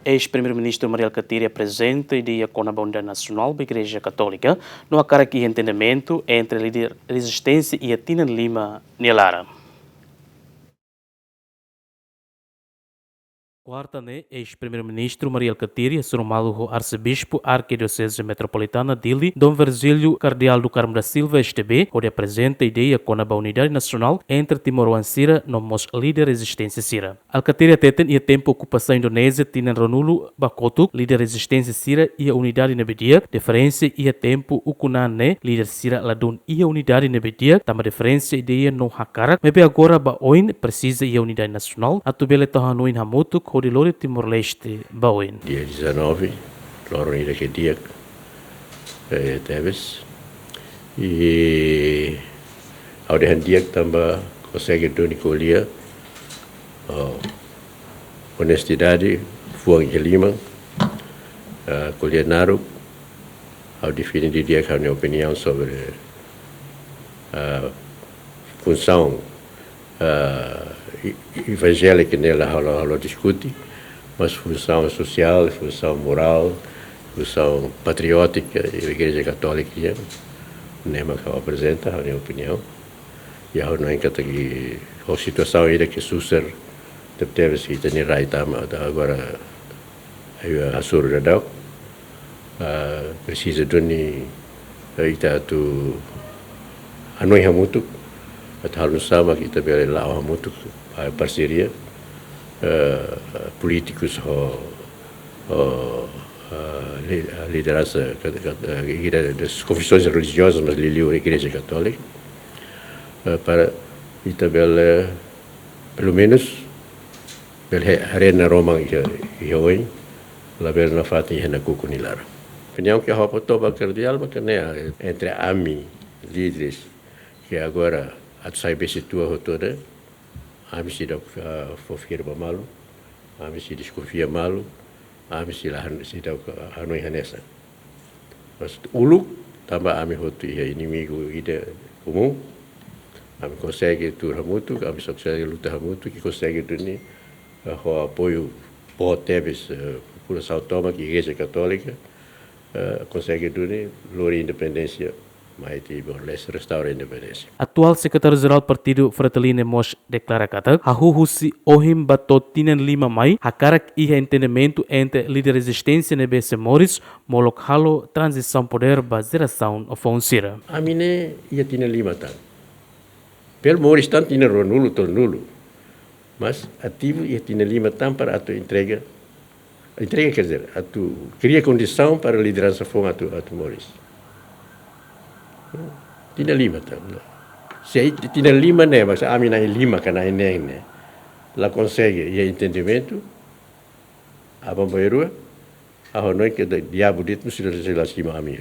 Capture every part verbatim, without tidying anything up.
eis-Primeiru-Ministru Mari Alkatiri aprezenta ideia kona-ba unidade nasionál ba Igreja Katólika, no hakarak iha entendimentu entre líder rezisténsia iha tinan lima nia laran. Kuarta ne'e, eis-Primeiru-Ministru Mari Alkatiri hasoru malu ho Arsebispu Arkidioseze Metropolitana Dili, Dom Virgílio Kardeál do Carmo da Silva, S D B, hodi aprezenta ideia kona-ba unidade nasionál entre timoroan sira no mós líder rezisténsia sira. Alkatiri hateten iha tempu okupasaun Indonézia tinan ruanulu ba kotuk, líder rezisténsia sira iha unidade ne'ebé di'ak, diferensa iha tempu ukun-an ne'e líder sira ladún iha unidade ne'ebé di'ak, tanba diferensa ideia no hakarak, maibé agora ba oin presiza iha unidade nasionál, atu bele tau hanoin hamutuk hodi lori Timor-Leste ba oin. Dia dezanove, loron ida ke di'ak, eh, tebes. I ha'u dehan di'ak tanba konsege duni ko'alia, oh, onestidade, fuan iha liman, ah, ko'alia naruk, ha'u define didi'ak ha'u-nia opiniaun sobre, ah, funsaun, ah, e-, evangéliku ne'e la halo, halo diskute, mas funsaun sosiál, funsaun morál, funsaun patriótika, Igreja Katólika, ne'e mak ha'u aprezenta, ha'u-nia opiniaun. I ha'u hanoin katak ho situasaun ida ke susar, tebetebes ita-nia rai tama, atu agora, eh, hasoru daudaun, ah, presiza duni, eh, ita atu hanoin hamutuk, atu halo nu'usá mak ita bele la'o hamutuk, ah, parseria, eh, polítikus ho, ho, eh, li-, eh, lideransa, ka-, ka-, eh, ida das konfesaun relijiozas, mas liuliu Igreja Katólika, eh, para ita bele, pelumenus, bele haree naroman iha, iha oin, labele nafatin iha nakukun nia laran. Opiniaun ke ha'u hato'o ba Kardeál, mak ne'e, entre ami, líderes, ke agora atu sai besik tua hotu ne'e, ami seidauk, ah, fó firma malu, ami sei deskonfia malu, ami sei la han-, seidauk, ah, hanoin hanesan. Mas uluk, tanba ami hotu iha inimigu ida komún, ami konsege tuur hamutuk, ami konsege luta hamutuk, i konsege duni, eh, ho apoiu boot tebes, eh, populasaun tomak, Igreja Katólika, eh, konsege duni lori independénsia mai Timor-Leste, restaura independénsia. Atuál Sekretáriu-Jerál Partidu Fretilin mós deklara katak, hahú husi ohin ba to'o tinan lima mai, hakarak iha entendimentu entre líder rezisténsia ne'ebé sei moris, molok halo tranzisaun podér ba jerasaun foun sira. Ami ne'e iha tinan lima tan. Bele moris tan tinan ruanulu, tolunulu. Mas ativu iha tinan lima tan para atu entrega, entrega, quer dizer, atu kria kondisaun para lideransa foun atu, atu moris. Tinan lima tan. Se tinan lima ne'e, mas ami na'in-lima ka na'in-neen ne'e la konsege iha entendimentu, aban-bainrua, ha'u hanoin katak diabu de'it mós sei la, sei la simu ami.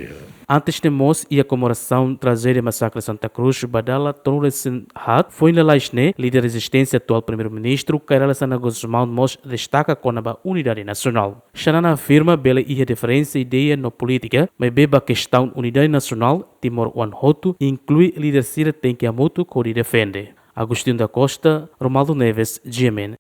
Antes ne'e mós iha komemorasaun trajédia masakre Santa Cruz ba dala tolunulu-resin-haat, foin lalais ne'e, líder rezisténsia atuál Primeiru-Ministru, Kay Rala Xanana Gusmão mós destaka kona-ba unidade nasionál. Xanana afirma bele iha diferensa ideia no polítika, maibé ba kestaun unidade nasionál, timoroan hotu, inklui líder sira tenke hamutuk hodi defende. Agostinho da Costa, Romualdo Neves, G M N.